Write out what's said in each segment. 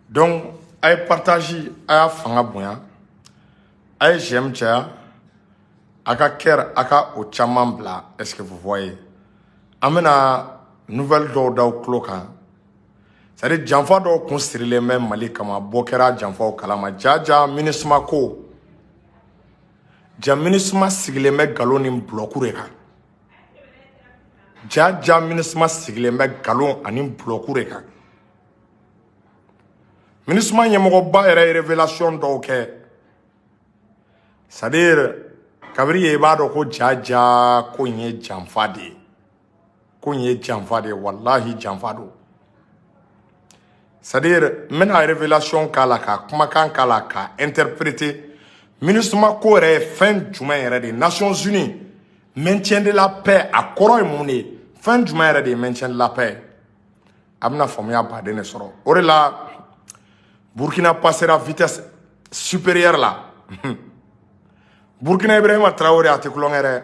Donc a ye partage, a y'a fanga bonya, a ye j'aime caya, a ka cœur, a ka o caman bila. Est ce que vous voyez? An bɛna nouvelle dɔw d'aw tulo kan, c'est à dire janfa dɔw kun sirilen bɛ Mali kama, bɔ kɛra janfaw kalama. Jaja MINUSMA ko, ja MINUSMA sigilen bɛ nkalon ni bulɔku de kan. Jaja MINUSMA sigilen bɛ nkalon ani bulɔku de kan. MINUSMA ɲɛmɔgɔba yɛrɛ ye révélation dɔw kɛ, c'est à dire kabiri ye i b'a dɔn ko jaja ko in ye janfa de ye, ko in ye janfa de ye, walahi janfa don. C'est à dire n bɛna révélation k'a la, ka kumakan k'a la, ka interpréter. MINUSMA ko yɛrɛ ye fɛn jumɛn yɛrɛ de ye? Nations Unies, maintien de la paix, a kɔrɔ ye mun de ye? Fɛn jumɛn yɛrɛ de ye maintien de la paix? A bɛna faamuya baden de sɔrɔ o de la. Burkina passera vitesse supérieure la. Burkina, Ibrahima Traoré, a tɛ kulonkɛ dɛ.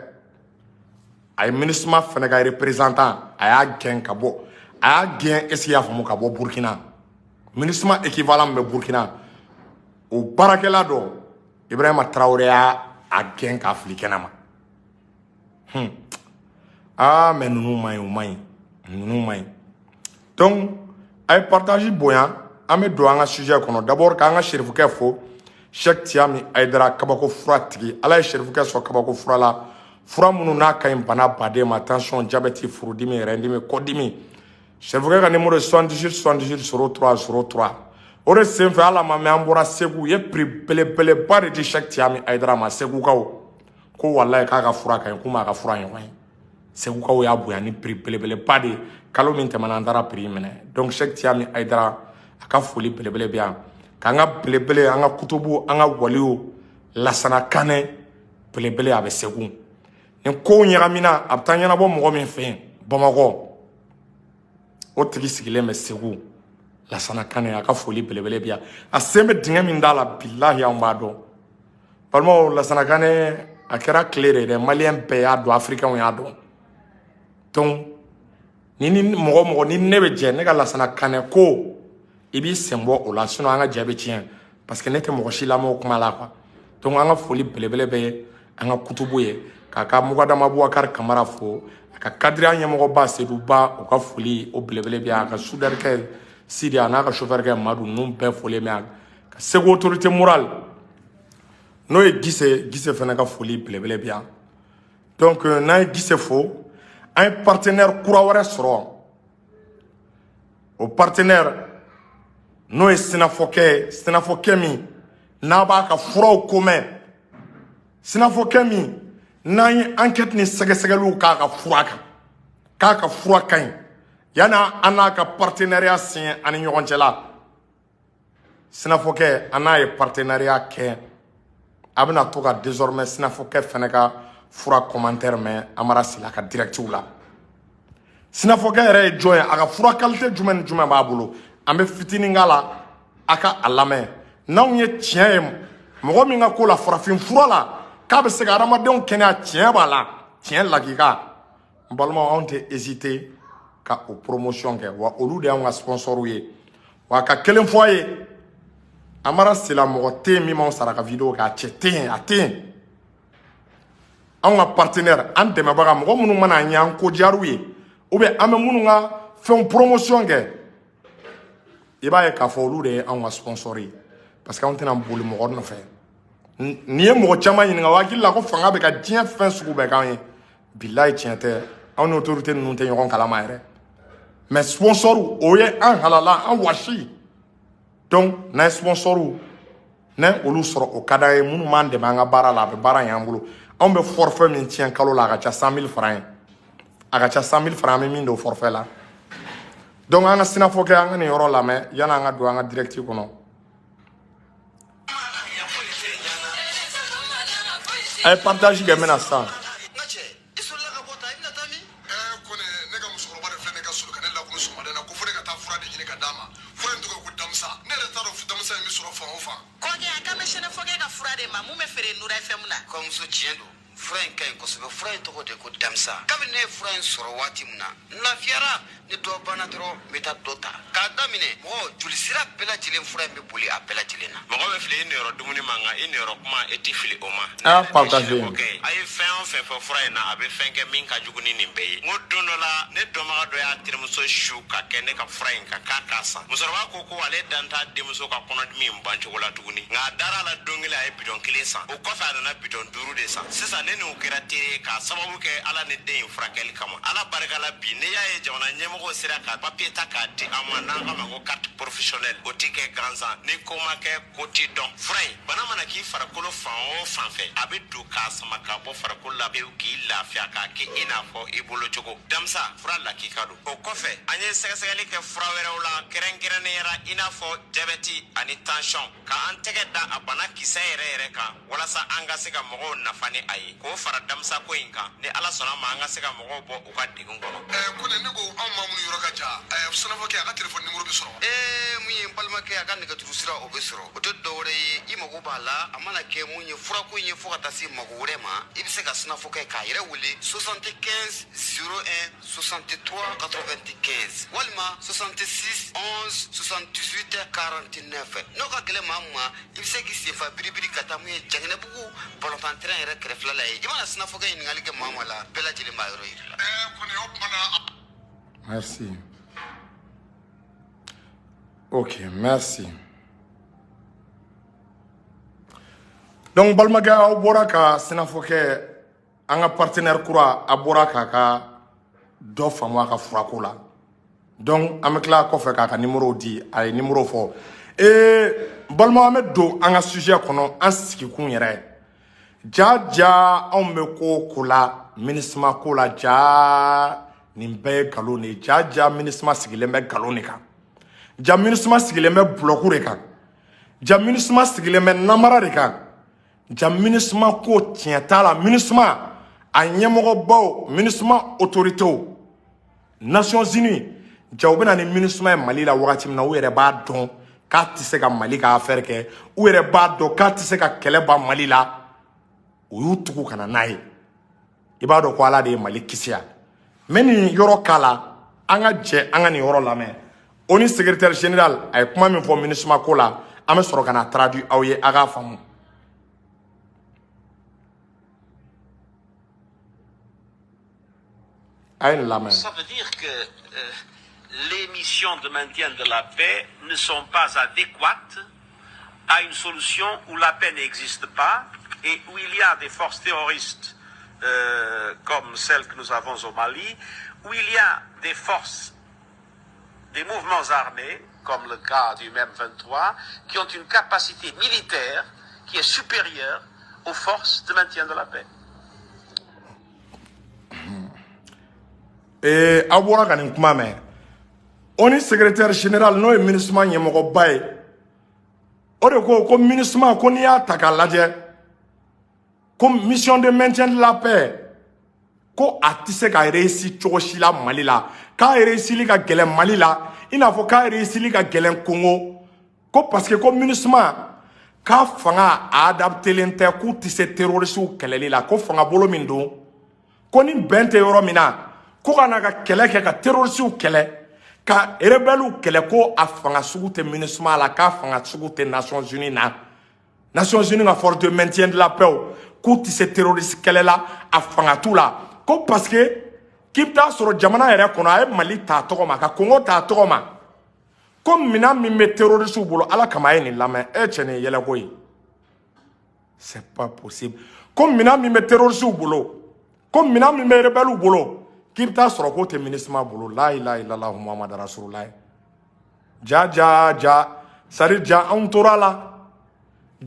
A ye MINUSMA fɛnɛ ka représentant, a y'a gɛn ka bɔ, a y'a gɛn, est ce que i y'a faamu, ka bɔ Burkina. MINUSMA équivalent bɛ Burkina, o baarakɛla dɔ, Ibrahima Traoré y'a a gɛn k'a fili kɛnɛ ma. Ah, mais ninnu man ɲi, o man ɲi, ninnu man ɲi. Donc a ye partage bonya. An bɛ don an ka sujet kɔnɔ. D'abord, k'an ka serifukɛ fo, Cheikh Tiami Aidara, kabako fura tigi. Ala ye serifukɛ sɔn kabako fura la, fura minnu n'a ka ɲi bana baden ma: tension, diabète, furudimi, rɛndimi, kɔdimi. Serifukɛ ka numéro ye 78 78 03 03. O de senfɛ, hali a ma mɛn, an bɔra Segu, u ye prix belebeleba de di Cheikh Tiami Aidara ma. Segukaw ko walayi k'a ka fura ka ɲi, k'u m'a ka fura ɲɔgɔn ye. Segukaw y'a bonya ni prix belebeleba de ye. Kalo min tɛmɛna, an taara prix minɛ. Donc Cheikh Tiami Aidara, a ka foli belebele bɛ yan. K'an ka belebele, an ka kutubu, an ka waliw, Lasana Kanɛ belebele, a bɛ Segu. Ni kow ɲagamina, a bɛ taa ɲɛnabɔ mɔgɔ min fɛ yen Bamakɔ, o tigi sigilen bɛ Segu. Lasana Kanɛ, a ka foli belebele bɛ yan. A sen bɛ dingɛ min da la, bilahi, anw b'a dɔn. Balimaw, Lasana Kanɛ, a kɛra tile de dɛ. Maliyɛn bɛɛ y'a dɔn, afirikɛnw y'a dɔn. Donc ni mɔgɔ mɔgɔ ni ne bɛ jɛ ne ka Lasana Kanɛ ko, i b'i sen bɔ o la, sinon an ka jɛ bɛ tiɲɛ, parce que ne tɛ mɔgɔ si lamɛn o kuma la, quoi. Donc an ka foli belebele bɛ an ka kutubu ye, k'a ka Mugadama Bubakari Kamara fo, a ka kadiriya ɲɛmɔgɔba Sedu Ba, o ka foli o belebele bɛ yan, a ka soudeur Sidi, a n'a ka chauffeur kɛ Madu, ninnu bɛɛ foli bɛ yan. Ka Segu autorité morale, n'o ye Gise, Gise fana ka foli belebele bɛ yan. Donc n'an ye Gise fo, an ye partenaire kura wɛrɛ sɔrɔ. O partenaire, n'o ye sinafɔkɛ ye, sinafɔkɛ min n'a b'a ka furaw ko mɛn, sinafɔkɛ min n'an ye enquête ni sɛgɛsɛgɛliw k'a ka fura kan, k'a ka fura ka ɲi, yanni an n'a ka partenariat signé an ni ɲɔgɔn cɛ la. Sinafɔkɛ, an n'a ye partenariat kɛ. A bɛna to ka désormais sinafɔkɛ fɛnɛ ka fura commentaire mɛn Amara Sila ka directive la. Sinafɔkɛ yɛrɛ ye jɔn ye? A ka fura qualité jumɛn ni jumɛn b'a bolo? An bɛ fitinin k'a la, a ka a lamɛn. N'anw ye tiɲɛ ye, mɔgɔ min ka ko la farafin fura la, k'a bɛ se ka adamadenw kɛnɛya, tiɲɛ b'a la, tiɲɛ lakika, n balimaw, anw tɛ hésiter ka o promotion kɛ. Wa olu de y'anw ka sponsor ye. Wa ka kelen fɔ a ye, Amara Sila, mɔgɔ tɛ yen min m'anw sara ka vidéo kɛ. A cɛ tɛ yen, a tɛ yen. Anw ka partenaire, an dɛmɛbaga, mɔgɔ minnu mana ɲɛ an ko diyar'u ye, ou bien an bɛ minnu ka fɛnw promotion kɛ, i b'a ye k'a fɔ olu de ye anw ka sponsor ye, parce que anw tɛna boli mɔgɔ nɔfɛ. N'i ye mɔgɔ caman ɲininka, o hakili la ko fanga bɛ ka diɲɛ fɛn sugu bɛɛ k'an ye. Bilayi, tiɲɛ tɛ. Anw ni autorité ninnu tɛ ɲɔgɔn kalama yɛrɛ, mais sponsor, o ye an halala, an wasi. Donc n'an ye sponsor, n'an olu sɔrɔ, o ka d'an ye. Minnu b'an dɛmɛ an ka baara la, a bɛ baara ɲɛ an bolo. Anw bɛ forfait min tiɲɛ kalo la, a ka ca 100 000 francs ye, a ka ca 100 000 francs, an bɛ min don forfait la. Donc an ka sinafɔ kɛ, an ka nin yɔrɔ lamɛn yanni an ka don an ka direct kɔnɔ. A ye partage kɛ, n bɛna sisan. Ne ka musokɔrɔba de filɛ, ne ka sɔrɔ ka ne lakunu sɔgɔmada in na ko fo ne ka taa fura de ɲini ka d'a ma. Fura in tɔgɔ ko damisa. Ne yɛrɛ t'a dɔn damisa in bɛ sɔrɔ fan o fan. Kɔkɛ, a kan bɛ sɛnɛfɔkɛ ka fura de ma mun bɛ feere Nura FM na. Kɔmuso, tiɲɛ don. Fura in ka ɲi kosɛbɛ. Fura in tɔgɔ de ko Damisa. Kabini ne ye fura in sɔrɔ waati min na, n lafiyara. Ni dɔ banna dɔrɔn, n bɛ taa dɔ ta k'a daminɛ. Mɔgɔ joli sira bɛɛ lajɛlen, fura in bɛ boli a bɛɛ lajɛlen na. Mɔgɔ bɛ fili i niyɔrɔ dumuni ma, nka i niyɔrɔ kuma, e ti fili o ma. A y'a partager. A ye fɛn o fɛn fɔ fura in na, a bɛ fɛn kɛ min ka jugu ni nin bɛɛ ye. N ko don dɔ la, ne dɔnbaga dɔ y'a terimuso su ka kɛ ne ka fura in kan k'a k'a san. Musokɔrɔba ko ko ale dan t'a denmuso ka kɔnɔdimi in ban cogo la tuguni, nka a dara a la don kelen, a ye bidɔn kelen san. O kɔfɛ, a nana bidɔn duuru de san. Sisan ne n'o kɛra teri ye k'a sababu kɛ Ala ni den in furakɛli kama. Ala barika la, bi n'i y'a ye jamana ɲɛmɔgɔw sera ka papiye ta k'a di an ma, n'an k'a ma ko carte professionnelle, o ti kɛ gansan. Ni ko ma kɛ, ko ti dɔn. Fura in, bana mana k'i farikolo fan o fan fɛ, a bɛ don k'a sama ka bɔ farikolo la pewu, k'i lafiya, k'a kɛ i n'a fɔ i bolo cogo. Damisa fura lakika don. O kɔfɛ, an ye sɛgɛsɛgɛli kɛ fura wɛrɛw la, kɛrɛnkɛrɛnnenya la i n'a fɔ jabɛti ani tansiyɔn, ka an tɛgɛ da a bana kisɛ yɛrɛ yɛrɛ kan, walasa an ka se ka mɔgɔw nafa ni a ye, k'o fara Damisa ko in kan. Ni Ala sɔnna ma, an ka se ka mɔgɔw bɔ u ka degun kɔnɔ. Kone, ne ko anw maa minnu yɔrɔ ka jan, sɛnɛfɔkɛ, a ka telefɔni nimoro bɛ sɔrɔ? Ee, mun ye n balimakɛ, a ka nɛgɛjuru sira, o bɛ sɔrɔ. O tɛ dɔwɛrɛ ye, i mago b'a la, a mana kɛ mun ye, furako in ye, fo ka taa se mago wɛrɛ ma, i bɛ se ka sɛnɛfɔkɛ k'a yɛrɛ wele 75 01 63 95 walima 66 11 78 49. N'o ka gɛlɛn maa min ma, i bɛ se k'i senfa biribiri ka taa mun ye Jɛngɛnɛbugu balontan terrain yɛrɛ kɛrɛfɛla la ye. I mana sɛnɛfɔkɛ ɲininkali kɛ maa ma la, bɛɛ lajɛlen b'a yɔrɔ yir'i la. Kone, o tuma na. Merci. Ok, merci. Donc balimakɛ, aw bɔra ka sɛnɛfɔkɛ, an ka partenaire kura, a bɔra k'a ka dɔ faamu a ka furako la. Donc an bɛ tila kɔfɛ k'a ka numéro di. A ye numéro fɔ. Balima, an bɛ don an ka sujet kɔnɔ, an sigikun yɛrɛ. Ja ja, anw bɛ ko o ko la, MINUSMA ko la, ja nin bɛɛ ye nkalon de ye. Ja ja, MINUSMA sigilen bɛ nkalon de kan. Ja, MINUSMA sigilen bɛ bulɔku de kan. Ja, MINUSMA sigilen bɛ namara de kan. Ja, MINUSMA ko tiɲɛ t'a la. MINUSMA a ɲɛmɔgɔbaw, MINUSMA autorités, Nations Unies, ja u bɛna ni MINUSMA ye Mali la wagati min na, u yɛrɛ b'a dɔn k'a tɛ se ka Mali ka affaire kɛ. U yɛrɛ b'a dɔn k'a tɛ se ka kɛlɛ ban Mali la. U y'u tugu ka na n'a ye. I b'a dɔn ko Ala de ye Mali kisi yan. N bɛ nin yɔrɔ k'a la, an ka jɛ an ka nin yɔrɔ lamɛn. O ni secrétaire général a ye kuma min fɔ MINUSMA ko la, an bɛ sɔrɔ ka na traduit aw ye, a k'a faamu. A ye nin lamɛn. Ça veut dire que les missions de maintien de la paix ne sont pas adéquates à une solution où la paix n'existe pas et où il y a des forces terroristes comme celles que nous avons au Mali, où il y a des forces, des mouvements armés, comme le cas du M23, qui ont une capacité militaire qui est supérieure aux forces de maintien de la paix. Aw bɔra ka nin kuma mɛn. O ni secrétaire général, n'o ye MINUSMA ɲɛmɔgɔba ye, o de ko ko MINUSMA, ko n'i y'a ta k'a lajɛ, ko mission de maintien de la paix, ko a tɛ se ka réussir cogo si la Mali la, k'a réussili ka gɛlɛn Mali la i n'a fɔ k'a réussili ka gɛlɛn Congo, ko parce que ko MINUSMA k'a fanga a adaptelen tɛ, k'u tɛ se terroristew kɛlɛli la, ko fanga bolo min don, ko ni bɛn tɛ yɔrɔ min na, ko ka na ka kɛlɛ kɛ ka terroristew kɛlɛ, ka rebelles kɛlɛ, ko a fanga sugu tɛ MINUSMA la, k'a fanga sugu tɛ Nations Unies na. Nations Unies ka force de maintien de la paix, k'u tɛ se terroriste kɛlɛ la, a fanga t'u la, ko parce que k'i bɛ taa sɔrɔ jamana yɛrɛ kɔnɔ, a ye Mali ta tɔgɔ ma, ka Congo ta tɔgɔ ma, ko minɛn min bɛ terroristew bolo. Ala kama, a ye nin lamɛn. E cɛ, nin ye yɛlɛko ye, c'est pas possible. Ko minɛn min bɛ terroristew bolo, ko minɛn min bɛ rebelles bolo, k'i bɛ taa sɔrɔ k'o tɛ MINUSMA bolo. La ilaha illallah Muhammad rasulullah. Ja ja ja, c'est à dire ja anw tora la.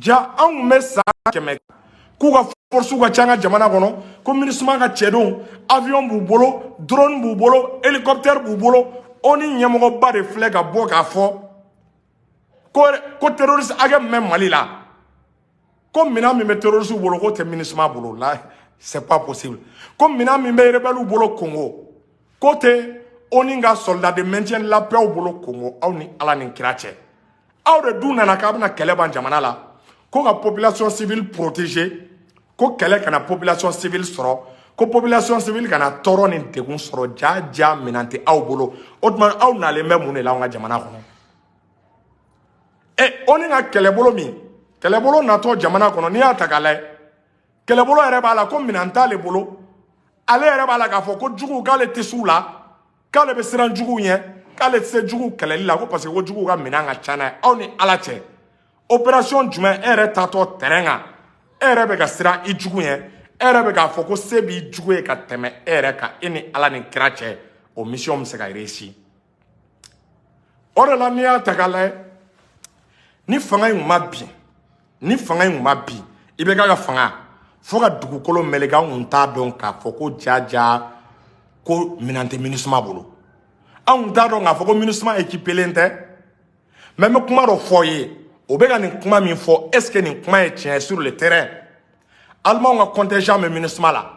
Ja, anw bɛ san 100 k'u ka force ka ca an ka jamana kɔnɔ, ko MINUSMA ka cɛdenw, avion b'u bolo, drone b'u bolo, hélicoptère b'u bolo. O ni ɲɛmɔgɔba de filɛ ka bɔ k'a fɔ ko terroriste hakɛ min bɛ Mali la, ko minɛn min bɛ terroriste bolo, k'o tɛ MINUSMA bolo la, c'est pas possible. Ko minɛn min bɛ rebelles bolo Congo, k'o tɛ ONU ka soldat de maintien de la paix bolo Congo. Aw ni Ala ni kira cɛ, aw de dun nana k'a bɛna kɛlɛ ban jamana la, ko ka population civile protéger. Ko kɛlɛ kana population civile sɔrɔ, ko population civile kana tɔɔrɔ ni degun sɔrɔ. Ja ja, minɛn tɛ aw bolo. O tuma, aw nalen bɛ mun de la anw ka jamana kɔnɔ? Ɛ, o ni ka kɛlɛbolo min, kɛlɛbolo natɔ jamana kɔnɔ, n'i y'a ta k'a lajɛ, kɛlɛbolo yɛrɛ b'a la ko minɛn t'ale bolo. Ale yɛrɛ b'a la k'a fɔ ko juguw, k'ale tɛ s'u la, k'ale bɛ siran juguw ɲɛ, k'ale tɛ se juguw kɛlɛli la, ko parce que ko juguw ka minɛn ka ca n'a ye. Aw ni Ala cɛ, opération jumɛn? E yɛrɛ taatɔ terrain kan, e yɛrɛ bɛ ka siran i jugu ɲɛ, e yɛrɛ bɛ k'a fɔ ko se b'i jugu ye ka tɛmɛ e yɛrɛ kan. E ni Ala ni kira cɛ, o mission bɛ se ka réussir? O de la, n'i y'a ta k'a lajɛ, ni fanga in kun ma bin, ni fanga in kun ma bin, i bɛ ka fanga fo ka dugukolo meleke, an kun t'a dɔn k'a fɔ ko jaja ko minɛn tɛ MINUSMA bolo. An kun t'a dɔn k'a fɔ ko MINUSMA équipélen tɛ. Mais n bɛ kuma dɔ fɔ ye, o bɛ ka nin kuma min fɔ, est ce que nin kuma ye tiɲɛ ye sur le terrain? Alimanw ka contingent bɛ MINUSMA la.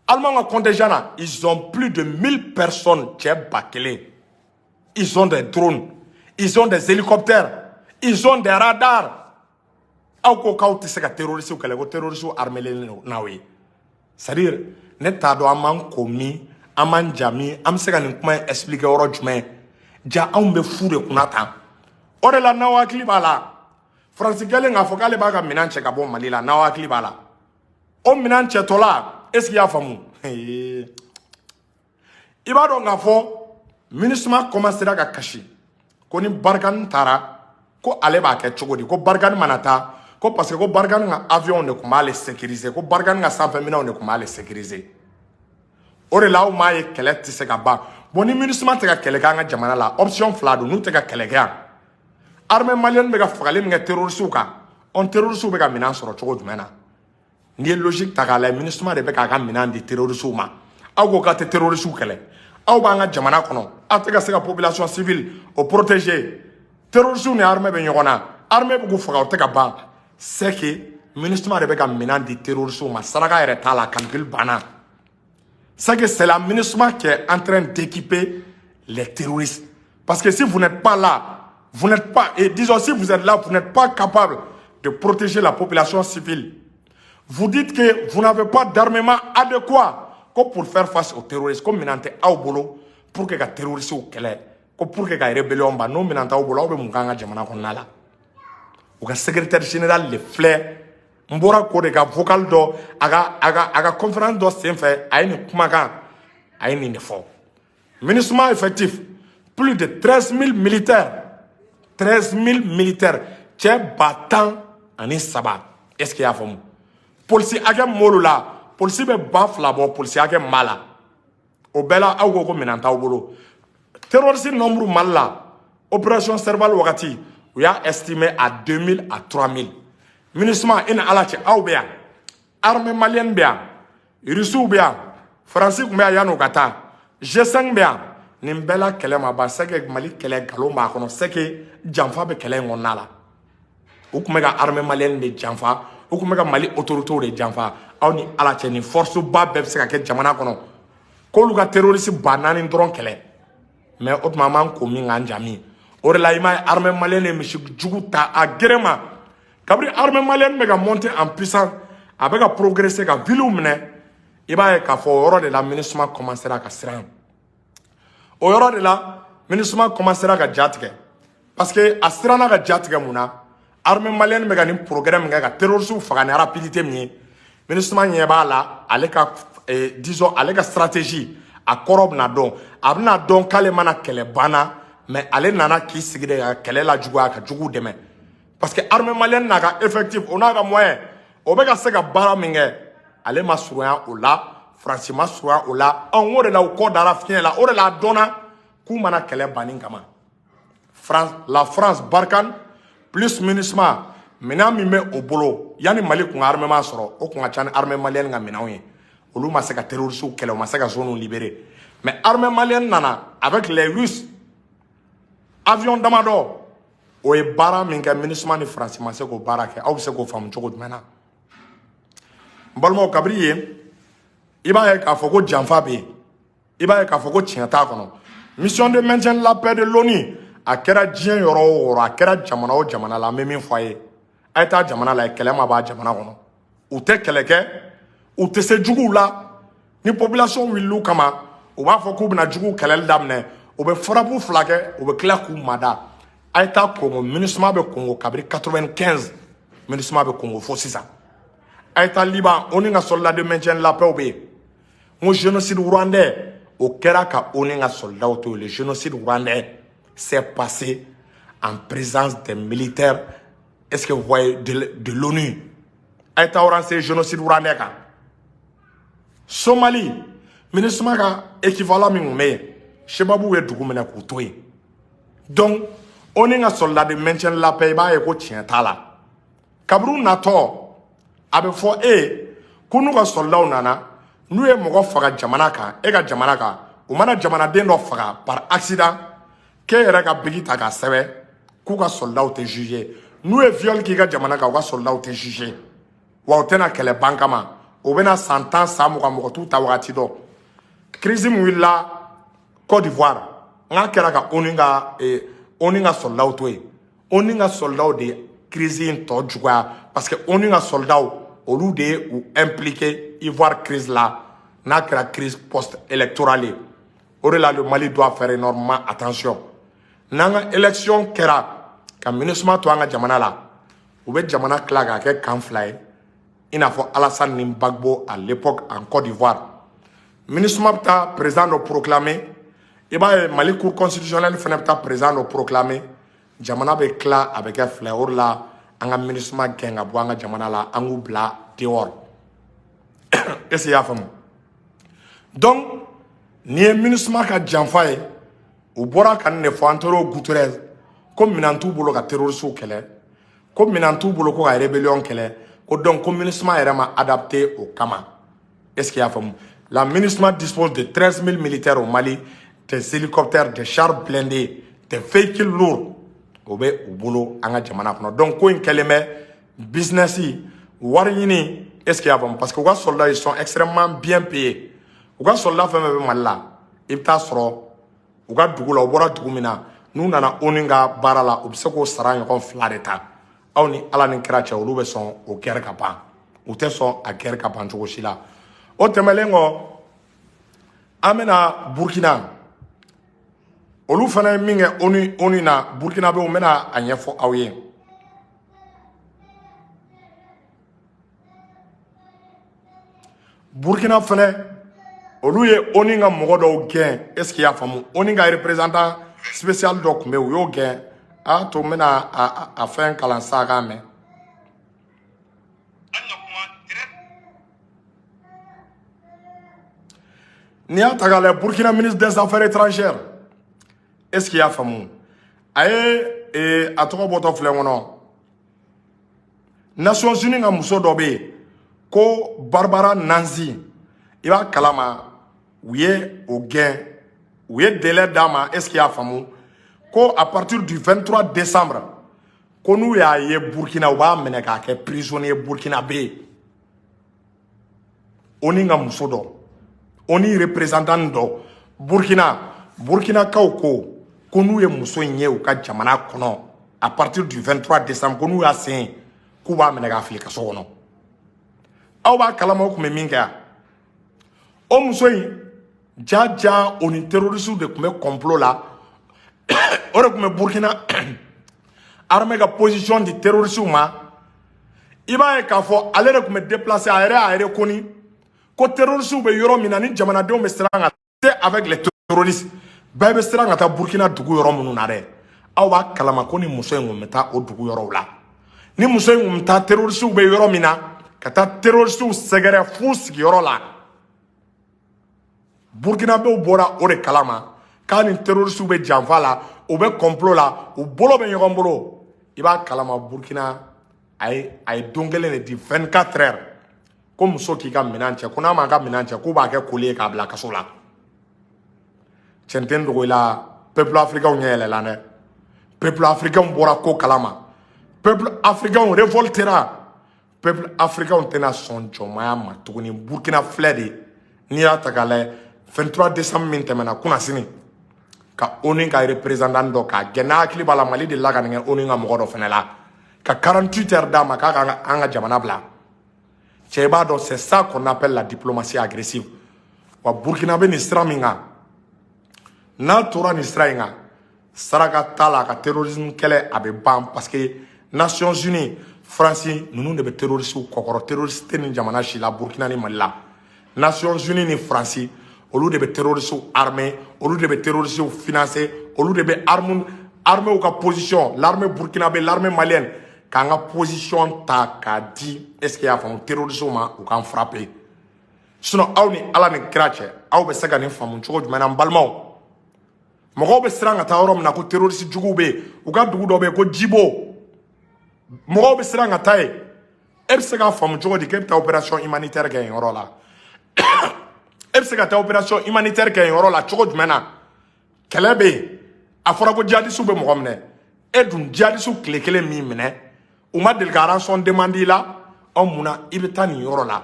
Alimanw ka contingent na, ils ont plus de 1000 personnes, cɛ 1000. Ils ont des drones, ils ont des hélicoptères, ils ont des radars. Aw ko k'aw tɛ se ka terroristes kɛlɛ, ko terroristes armelen n'aw ye. C'est à dire, ne t'a dɔn an m'an ko min, an m'an ja min, an bɛ se ka nin kuma in expliquer yɔrɔ jumɛn? Ja, anw bɛ fu de kunna tan. O de la, n'aw hakili b'a la, Faransi kɛlen k'a fɔ k'ale b'a ka minɛn cɛ ka bɔ Mali la, n'aw hakili b'a la, o minɛn cɛtɔla, est ce que i y'a faamu? I b'a dɔn k'a fɔ MINUSMA commencera ka kasi ko ni Barkhane taara, ko ale b'a kɛ cogo di? Ko Barkhane mana taa, ko parce que ko Barkhane ka avion de tun b'ale sécuriser, ko Barkhane ka sanfɛminɛnw de tun b'ale sécuriser. O de la, aw m'a ye, kɛlɛ tɛ se ka ban. Bon, ni MINUSMA tɛ ka kɛlɛ kɛ an ka jamana la, option fila don. N'u tɛ ka kɛlɛ kɛ yan, armée malienne bɛ ka fagali min kɛ terroristew kan, ɔn, terroristew bɛ ka minɛn sɔrɔ cogo jumɛn na? N'i ye logique ta k'a lajɛ, MINUSMA de bɛ k'a ka minɛn di terroristew ma. Aw ko k'a tɛ terroristew kɛlɛ, aw b'an ka jamana kɔnɔ, aw tɛ ka se ka population civile o protéger. Terroristew ni armée bɛ ɲɔgɔn na, armée bɛ k'u faga, o tɛ ka ban. C'est que MINUSMA de bɛ ka minɛn di terroristew ma. Saraka yɛrɛ t'a la, calcul banna. C'est que c'est la MINUSMA qui est en train d'équiper les terroristes. Parce que si vous n'êtes pas là, vous n'êtes pas, et disons si vous êtes là, vous n'êtes pas capable de protéger la population civile. Vous dites que vous n'avez pas d'armement adéquat pour faire face aux terroristes, comme minɛn tɛ aw bolo pour que ka terroristes kɛlɛ, ko pour que ka rébellion ban. N'o minɛn t'aw bolo, aw bɛ mun k'an ka jamana kɔnɔna la? U ka secrétaire général de filɛ, n bɔra k'o de ka vocal dɔ, a ka conférence dɔ senfɛ, a ye nin kumakan, a ye nin de fɔ: MINUSMA effectif, plus de 13 000 militaires, 13 000 militaires, cɛ 13 000. Est ce que i y'a faamu? Polisi hakɛ min b'olu la, polisi bɛ 2000 bɔ. Polisi hakɛ min b'a la, o bɛɛ la, aw ko ko minɛn t'aw bolo. Terroriste nombre Mali la, opération Serval wagati, u y'a estimé à 2000 à 3000. MINUSMA, e ni Ala cɛ, aw bɛ yan, armée malienne bɛ yan, Russiw bɛ yan, Faransi tun bɛ yan yan'o ka taa, G5 bɛ yan. Nin bɛɛ la, kɛlɛ ma ban. C'est que Mali kɛlɛ, nkalon b'a kɔnɔ. C'est que janfa bɛ kɛlɛ in kɔnɔna la. U tun bɛ ka armée malienne de janfa, u tun bɛ ka Mali autorités de janfa. Aw ni Ala cɛ, nin force ba bɛɛ bɛ se ka kɛ jamana kɔnɔ k'olu ka terroriste 4000 dɔrɔn kɛlɛ? Mais o tuma, an b'an ko min k'an jami. O de la, i m'a ye, armée malienne ye misi jugu ta a gɛrɛ ma. Kabini armée malienne bɛ ka monter en puissance, a bɛ ka progresser ka villes minɛ, i b'a ye k'a fɔ o yɔrɔ de la, MINUSMA commencera ka siran. O yɔrɔ de la, MINUSMA commencera ka ja tigɛ, parce que a siranna ka ja tigɛ. Mun na? Armée malienne bɛ ka nin progrès min kɛ, ka terroristes faga ni rapidité min ye, MINUSMA ɲɛ b'a la, ale ka disons, ale ka stratégie a kɔrɔ bɛna dɔn. A bɛna dɔn k'ale mana kɛlɛ banna, mais ale nana k'i sigi de ka kɛlɛ la juguya, ka juguw dɛmɛ, parce que armée malienne n'a ka effectif, o n'a ka moyen, o bɛ ka se ka baara min kɛ, ale ma surunya o la, Faransi ma surunya o la. Anw o de la, u kɔ dara fiɲɛ la. O de la, a dɔnna k'u mana kɛlɛ banni kama. France, la France, Barkhane plus MINUSMA, minɛn min bɛ o bolo yanni Mali kun ka armement sɔrɔ, o kun ka ca ni armée malienne ka minɛnw ye. Olu ma se ka terroristes kɛlɛ, u ma se ka zone libérer. Mais armée malienne nana avec les Russes, avion damadɔ, o ye baara min kɛ, MINUSMA ni Faransi ma se k'o baara kɛ. Aw bɛ se k'o faamu cogo jumɛn na? N balimaw, kabiri yen, i b'a ye k'a fɔ ko janfa bɛ yen, i b'a ye k'a fɔ ko tiɲɛ t'a kɔnɔ. Mission de maintien de la paix de l'ONU, a kɛra diɲɛ yɔrɔ o yɔrɔ, a kɛra jamana o jamana la, an bɛ min fɔ a ye, a ye taa jamana la, kɛlɛ ma ban jamana kɔnɔ. U tɛ kɛlɛ kɛ, u tɛ se juguw la. Ni population wulil'u kama, u b'a fɔ k'u bɛna juguw kɛlɛli daminɛ, u bɛ frappe fila kɛ, u bɛ tila k'u mada. A ye taa Congo, MINUSMA bɛ Congo kabiri 95, MINUSMA bɛ Congo fo sisan. A ye taa Liban, ONU ka soldat de maintien de la paix bɛ yen. N ko génocide rwandais, o kɛra ka ONU ka soldats to yen. Le génocide rwandais s'est passé en présence des militaires, est-ce que vous voyez, de l'ONU. A ye taa renseigner génocide rwandais kan. Somali, MINUSMA ka équivalent min tun bɛ yen, Sebabu ye dugu minɛ k'u to yen. Donc ONU ka soldat de maintien de la paix, i b'a ye ko tiɲɛ t'a la. Kaburu natɔ, a bɛ fɔ e ye ko n'u ka soldatw nana, n'u ye mɔgɔ faga jamana kan, e ka jamana kan, u mana jamanaden dɔ faga par accident, k'e yɛrɛ ka bigi ta k'a sɛbɛn k'u ka soldatw tɛ juger. N'u ye viol k'i ka jamana kan, u ka soldatw tɛ juger. Wa u tɛna kɛlɛ ban kama, u bɛna san 10, san 20, mɔgɔ t'u ta wagati dɔn. Crise min wulila Côte d'Ivoire, n k'a kɛra ka ONU ka soldatw to yen. ONU ka soldatw de ye crise in tɔ juguya, parce que ONU ka soldatw, olu de ye u impliqué Ivoire crise la, n'a kɛra crise post électorale ye. O de la, le Mali doit faire énormément attention. N'an ka élection kɛra ka MINUSMA to an ka jamana la, u bɛ jamana tila k'a kɛ camp fila ye, i n'a fɔ Alassane ni Gbagbo à l'époque en Côte d'Ivoire. MINUSMA bɛ taa président dɔ proclamer, i b'a ye Mali Cour constitutionnelle fana bɛ taa président dɔ proclamer, jamana bɛ tila, a bɛ kɛ fila ye. O de la, an ka MINUSMA gɛn ka bɔ an ka jamana la, an k'u bila dehors. Est ce que i y'a faamu? Donc nin ye MINUSMA ka janfa ye. U bɔra ka nin de fɔ Antonio Guterres ko minɛn t'u bolo ka terroristew kɛlɛ, ko minɛn t'u bolo ko ka rébellion kɛlɛ, ko donc ko MINUSMA yɛrɛ ma adapté o kama. Est ce que i y'a faamu? La MINUSMA dispose de 13 000 militaires au Mali, des hélicoptères, des chars blindés, des véhicules lourds, o bɛ u bolo an ka jamana kɔnɔ. Donc ko in kɛlen bɛ business, wari ɲini. Est ce que i y'a faamu? Parce que u ka soldats, ils sont extrêmement bien payés. U ka soldat fɛn fɛn bɛ Mali la, i bɛ taa sɔrɔ u ka dugu la, u bɔra dugu min na, n'u nana ONU ka baara la, u bɛ se k'o sara ɲɔgɔn fila de ta. Aw ni Ala ni kira cɛ, olu bɛ sɔn o guerre ka ban? U tɛ sɔn a guerre ka ban cogo si la. O tɛmɛnen kɔ, an bɛna Burukina. Olu fana ye min kɛ ONU na, Burukinabew, n bɛna a ɲɛfɔ aw ye. Burukina fana, olu ye ONU ka mɔgɔ dɔw gɛn. Est ce que i y'a faamu? ONU ka représentant spécial dɔ tun bɛ yen, u y'o gɛn. A to n bɛna a fɛn kalan sa k'a mɛn. N'i y'a ta k'a lajɛ, Burukina ministre des Affaires étrangères, est ce que i y'a faamu, a ye a tɔgɔ bɔtɔ filɛ n kɔnɔ, Nations Unies ka muso dɔ bɛ yen ko Barbara Nanzi, i b'a kalama, u ye o gɛn, u ye délai d'a ma. Est ce que i y'a faamu ko à partir du 23 décembre, ko n'u y'a ye Burkina, u b'a minɛ k'a kɛ prisonnier burkinabé. ONU ka muso dɔ, ONU représentant dɔ Burkina, Burkinakaw ko n'u ye muso in ye u ka jamana kɔnɔ à partir du 23 décembre, ko n'u y'a sen, k'u b'a minɛ k'a fili kaso kɔnɔ. Aw b'a kalama o tun bɛ min kɛ yan, o muso in ja ja, o ni terroriste de tun bɛ complot la, o de tun bɛ Burkina armée ka position di terroriste ma. I b'a ye k'a fɔ ale de tun bɛ déplacer, a yɛrɛ y'a reconnu ko terroriste bɛ yɔrɔ min na, ni jamanadenw bɛ siran ka taa avec les terroristes, bɛɛ bɛ siran ka taa Burkina dugu yɔrɔ minnu na dɛ. Aw b'a kalama ko ni muso in tun bɛ taa o dugu yɔrɔw la, ni muso in tun bɛ taa terroriste bɛ yɔrɔ min na, ka taa terroriste sɛgɛrɛ f'u sigiyɔrɔ la. Burkinabéw bɔra o de kalama k'a ni terroriste bɛ janfa la, u bɛ complot la, u bolo bɛ ɲɔgɔn bolo. I b'a kalama, Burkina a ye don kelen de di, 24 heures, ko muso k'i ka minɛn cɛ, ko n'a m'a ka minɛn cɛ, k'u b'a kɛ koli ye k'a bila kaso la. Tiɲɛ tɛ n dogo i la, peuple africain ɲɛ yɛlɛla dɛ. Peuple africain bɔra ko kalama, peuple africain révoltera, peuple africain tɛna sɔn jɔnmaya ma tuguni. Burkina filɛ de, n'i y'a ta k'a lajɛ, 23 décembre min tɛmɛna kunnasini, ka ONU ka représentant dɔ k'a gɛn. N'a hakili b'a la, Mali delila ka nin kɛ ONU ka mɔgɔ dɔ fɛnɛ la, ka 48 heures d'a ma k'a ka an ka jamana bila. Cɛ, i b'a dɔn, c'est ça qu'on appelle la diplomatie agressive. Wa Burkina bɛ nin sira min kan, n'a tora nin sira in kan, saraka t'a la, a ka terrorisme kɛlɛ a bɛ ban, parce que Nations Unies, Faransi ninnu de bɛ terroriste kɔkɔrɔ. Terroriste tɛ nin jamana si la, Burkina ni Mali la. Nations Unies ni Faransi, olu de bɛ terroriste armé, olu de bɛ terroriste financé, olu de bɛ arme armée ka position, l'armée burkinabé, l'armée malienne, k'an ka position ta k'a di, est ce que y'a faamu, terroriste ma, u k'an frapper. Sinon, aw ni Ala ni kira cɛ, aw bɛ se ka nin faamu cogo jumɛn na? N balimaw, mɔgɔw bɛ siran ka taa yɔrɔ min na ko terroriste juguw bɛ yen, u ka dugu dɔ bɛ yen ko Jibo, mɔgɔw bɛ siran ka taa yen. E bɛ se k'a faamu cogo di k'e bɛ taa opération humanitaire kɛ yen yɔrɔ la? E bɛ se ka taa opération humanitaire kɛ yen yɔrɔ la cogo jumɛn na? Kɛlɛ bɛ yen, a fɔra ko jihadisiw bɛ mɔgɔ minɛ. E dun, jihadisiw tile kelen min minɛ, u ma deli ka rançon demande i la. Ɔ, mun na i bɛ taa nin yɔrɔ la?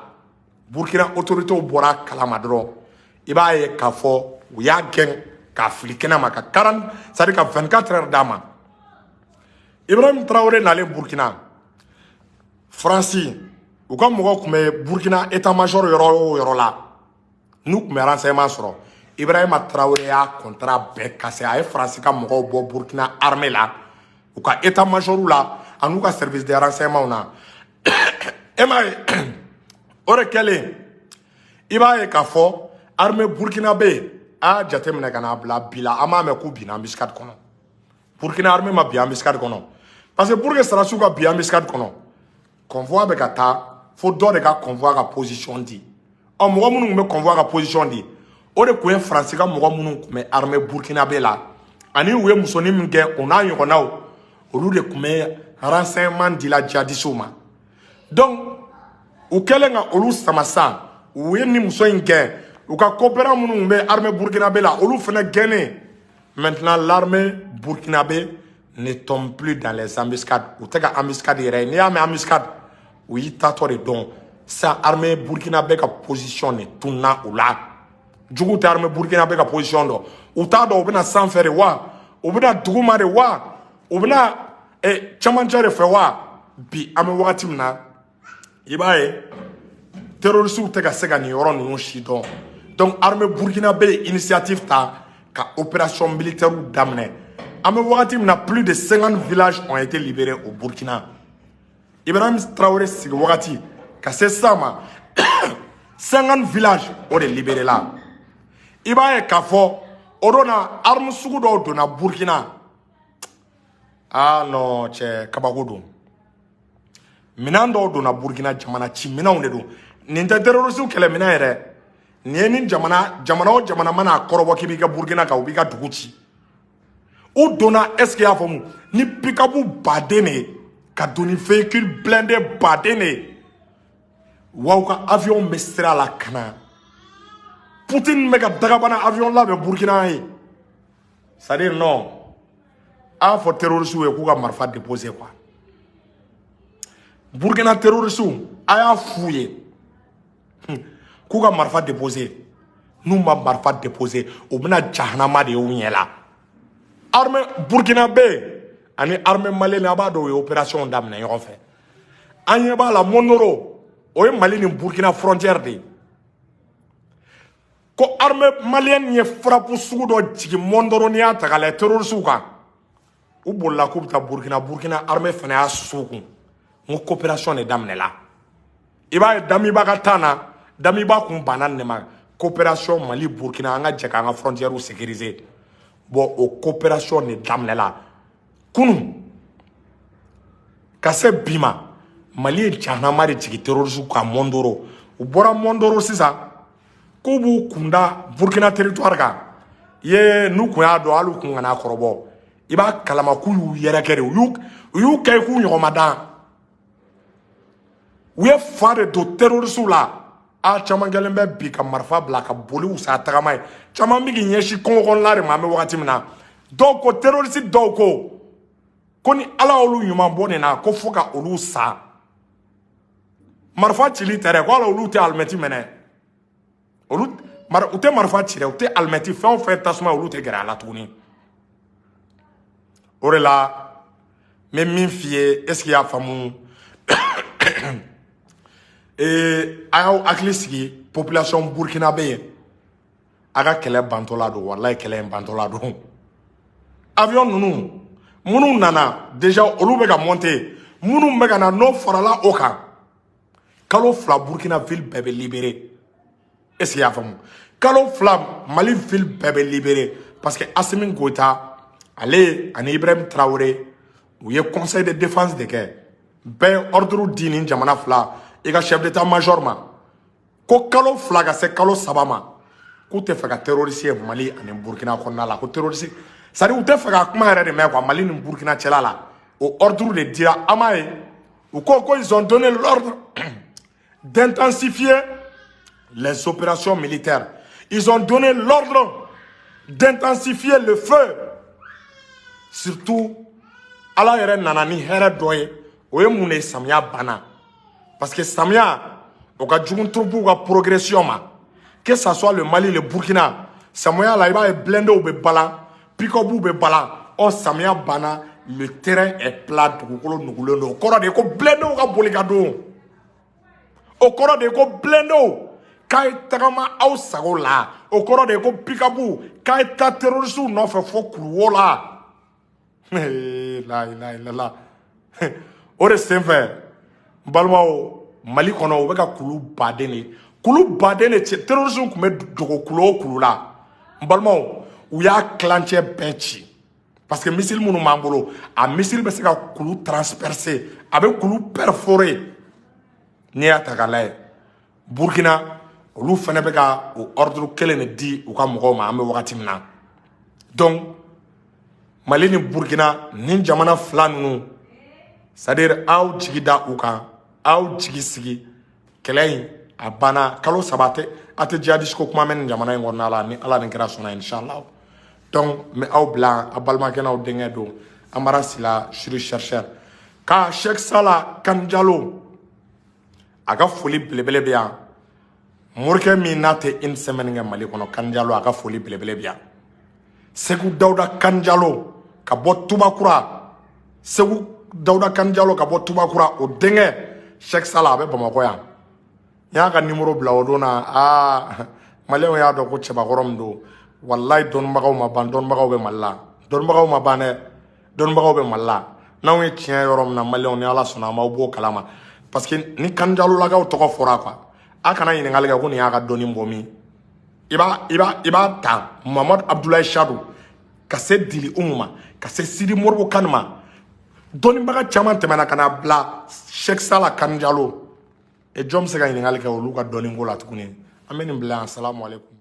Burkina autorités bɔra a kalama dɔrɔn, i b'a ye k'a fɔ u y'a gɛn k'a fili kɛnɛ ma, ka 40, c'est à dire ka 24 heures d'a ma. Ibrahim Traoré nalen Burkina, Faransi u ka mɔgɔw tun bɛ Burkina état major yɔrɔ o yɔrɔ la, n'u tun bɛ renseignement sɔrɔ. Ibrahima Traoré y'a contrat bɛɛ cassé. A ye Faransi ka mɔgɔw bɔ Burkina armée la, u ka état major la, an'u ka service de renseignement na. E m'a ye, o de kɛlen, i b'a ye k'a fɔ armée burkinabé a y'a jateminɛ ka n'a bila bi la, an b'a mɛn k'u binna embuscade kɔnɔ. Burkina armée ma bin embuscade kɔnɔ, parce que pour que sarasiw ka bin embuscade kɔnɔ, convoi bɛ ka taa fo dɔ de ka convoi ka position di. Ɔ, mɔgɔ minnu tun bɛ convoi ka position di, o de tun ye Faransi ka mɔgɔ minnu tun bɛ armée burkinabé la, ani u ye musonin min kɛ, o n'a ɲɔgɔnnaw, olu de tun bɛ renseignement di la jihadisiw ma. Donc u kɛlen ka olu sama sisan, u ye ni muso in gɛn, u ka coopérant minnu tun bɛ armée burkinabé la, olu fana gɛnnen. Maintenant, l'armée burkinabé ne tombe plus dans les embuscades. U tɛ ka embuscade yɛrɛ ye. N'i y'a mɛn embuscade, u y'i taatɔ de dɔn sisan. Armée burkinabé ka position de tununa u la. Jugu tɛ armée burkinabé ka position dɔn. U t'a dɔn u bɛna sanfɛ de wa, u bɛna duguma de wa, u bɛna cɛmancɛ de fɛ wa. Bi an bɛ wagati min na, i b'a ye terroriste tɛ ka se ka nin yɔrɔ ninnu si dɔn. Donc armée burkinabé ye initiative ta ka opération militaire daminɛ. An bɛ wagati min na, plus de 50 villages ont été libérés au Burkina. Ibrahim Traoré sigi wagati ka se sisan ma, 50 villages o de libéré la. I b'a ye k'a fɔ o don na, arme sugu dɔw donna Burkina. Ah non, cɛ, kabako don. Minɛn dɔw donna Burkina, jamana ci minɛnw de don. Nin tɛ terroriste kɛlɛ minɛn yɛrɛ. Nin ye ni jamana, jamana o jamana mana kɔrɔbɔ k'i b'i ka Burkina kan, u b'i ka dugu ci. U donna, est ce que i y'a faamu, ni pick-up baden de ye ka don, ni véhicule blindé baden de ye wa. U ka avion bɛ sira la ka na. Poutine bɛ ka dagabana avion labɛn Burkina ye. C'est à dire, non, a y'a fɔ terroriste ye k'u ka marifa déposer quoi. Burkina terroriste, a y'a f'u ye k'u ka marifa déposer. N'u ma marifa déposer, u bɛna jahanama de ye u ɲɛ la. Armée burkinabé ani armée malienne, a b'a dɔn, u ye opération daminɛ ɲɔgɔn fɛ. An ɲɛ b'a la, Mondoro, o ye Mali ni Burkina frontière de ye, ko armée malienne ye frappe sugu dɔ jigin Mondoro. N'i y'a ta k'a lajɛ, terroriste kan, u bolila k'u bɛ taa Burkina. Burkina armée fana y'a susu u kun. N ko coopération de daminɛla. I b'a ye, Damiba ka temps na, Damiba kun banna nin de ma, coopération Mali Burkina, an ka jɛ k'an ka frontière sécuriser. Bon, o coopération de daminɛla kunun ka se bi ma. Mali ye jahanama de jigin terroriste kan Mondoro. U bɔra Mondoro sisan k'u b'u kunda Burkina territoire kan ye. N'u kun y'a dɔn, hali u kun kana kɔrɔbɔ. I b'a kalama k'u y'u yɛrɛ kɛ de, u y'u kɛ k'u ɲɔgɔn ma dan. U ye fa de don terroriste la. A caman kɛlen bɛ bi ka marifa bila ka boli wusa tagama ye. Caman bɛ k'i ɲɛsin kungo kɔnɔna de ma. An bɛ wagati min na, dɔw ko, terroriste dɔw ko ni Ala y'olu ɲuman bɔ nin na, ko fo ka olu sa. Marifa cili tɛ dɛ, ko ala olu tɛ alimɛti minɛ. Olu u tɛ marifa ci dɛ, u tɛ alimɛti fɛn o fɛn tasuma, olu tɛ gɛrɛ a la tuguni. O de la, n bɛ min f'i ye, est ce que i y'a faamu? A y'aw hakili sigi, population burkinabé ye, a ka kɛlɛ bantɔla don. Walayi, kɛlɛ in bantɔla don. Avion ninnu minnu nana déjà, olu bɛ ka monter. Minnu bɛ ka na, n'o farala o kan, kalo 2, Burkina ville bɛɛ bɛ libéré. Est ce que i y'a faamu? Kalo 2, Mali ville bɛɛ bɛ libéré, parce que Assimi Goïta, ale ani Ibrahim Traoré, u ye conseil de défense de kɛ. Bɛɛ ye ordre di nin jamana fila i ka chef d'état major ma ko kalo 2 ka se kalo 3 ma, k'u tɛ fɛ ka terroriste ye Mali ani Burkina kɔnɔna la, ko terroriste, c'est à dire u tɛ fɛ ka kuma yɛrɛ de mɛn quoi, Mali ni Burkina cɛla la. O ordre de dira. An m'a ye, u ko ils ont donné l'ordre d'intensifier les opérations militaires, ils ont donné l'ordre d'intensifier le feu. Surtout, Ala yɛrɛ nana ni hɛrɛ dɔ ye. O ye mun de ye? Samiya banna, parce que samiya o ka jugu troupew ka progression ma, que ça soit le Mali, le Burkina. Samiya la, i b'a ye blindéw bɛ balan, pick-upw bɛ balan. Ɔ, samiya banna, le terrain est plat, dugukolo nugulen don. O kɔrɔ de ye ko blindéw ka boli ka don. O kɔrɔ de ye ko blindéw k'a ye tagama aw sago la. O kɔrɔ de ye ko pick-up k'a ye taa terroristew nɔfɛ fo kuluwo la. La ilaha illallah. O de senfɛ, n balimaw, Mali kɔnɔ, u bɛ ka kulu baden de, kulu baden de ci. Terroristes tun bɛ dogo kulu o kulu la, n balimaw, u y'a tilancɛ bɛɛ ci, parce que missile minnu b'an bolo, a missile bɛ se ka kulu transpercer, a bɛ kulu perforer. N'i y'a ta k'a lajɛ, Burkina, olu fana bɛ ka o ordre kelen de di u ka mɔgɔw ma an bɛ wagati min na. Donc Mali ni Burkina, nin jamana fila ninnu, c'est à dire aw jigi da u kan, aw jigi sigi, kɛlɛ in a banna. Kalo 3 tɛ, a tɛ jihadiste ko kuma mɛn nin jamana in kɔnɔna la, ni Ala ni kɛra sɔnna, inshallah. Donc n bɛ aw bila, a balimakɛ n'aw denkɛ don, Amara Sila, juriste chercheur. Ka Cheikh Sala Kanjalo, a ka foli belebele bɛ yan. Morikɛ min n'a tɛ une semaine kɛ Mali kɔnɔ, Kanjalo, a ka foli belebele bɛ yan. Segu Dawuda Kanjalo ka bɔ Tubakura, Segu Dawuda Kanjalo ka bɔ Tubakura, o denkɛ Cheikh Sala, a bɛ Bamakɔ yan. N y'a ka nimoro bila o don na. Aa, maliyɛnw y'a dɔn ko cɛbakɔrɔ min don. Walayi, dɔnnibagaw ma ban, dɔnnibagaw bɛ Mali la, dɔnnibagaw ma ban dɛ, dɔnnibagaw bɛ Mali la. N'anw ye tiɲɛ yɔrɔ min na, maliyɛnw, ni Ala sɔnna, an b'aw b'o kalama, parce que ni Kanjalolakaw tɔgɔ fɔra quoi, a kana ɲininkali kɛ ko nin y'a ka dɔnni bɔ min. I b'a ta Mamadu Abudulayi Sadu ka se Dili Umu ma, ka se Sidi Moribo Kani ma, dɔnnibaga caman tɛmɛna ka na bila Cheikh Sala Kanjalo. E, jɔn bɛ se ka ɲininkali kɛ olu ka dɔnni ko la tuguni? An bɛ nin bila yan. Salamu aleykum.